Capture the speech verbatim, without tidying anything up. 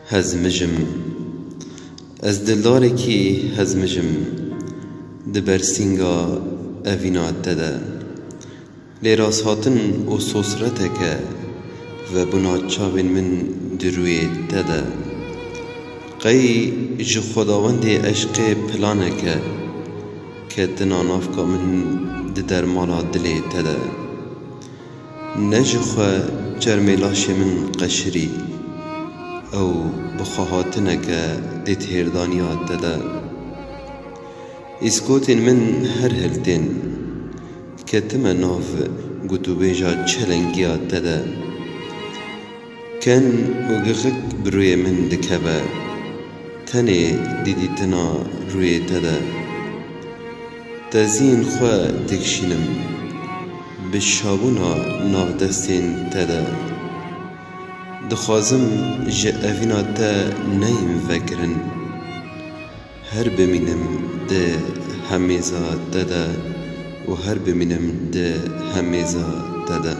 Hezmijim. Ez dildarekî hezmijim di ber sînga evîna te de. Lê rashatin û sosreteke vebûna çavên min di rûyê te de. Qey ji Xwedawendê eşqê planeke ketina navka min di dermala dilê te de. Ne ji xwe çermê laşê min qeşirî, ew bi xwe hatineke di têrdaniya te de. Îskotên min her hiltên, ketime nav gotûbêja çelengiya te de. Ken û gixik bi rûyê min dikeve, tenê di dîtina rûyê te de. Tezîn xwe dikişînim bi şabûna nav destên te de. Dixwazim ji evîna te neyim vekirin. Her bimînim di hemêza te de û her bimînim di hemêza te de.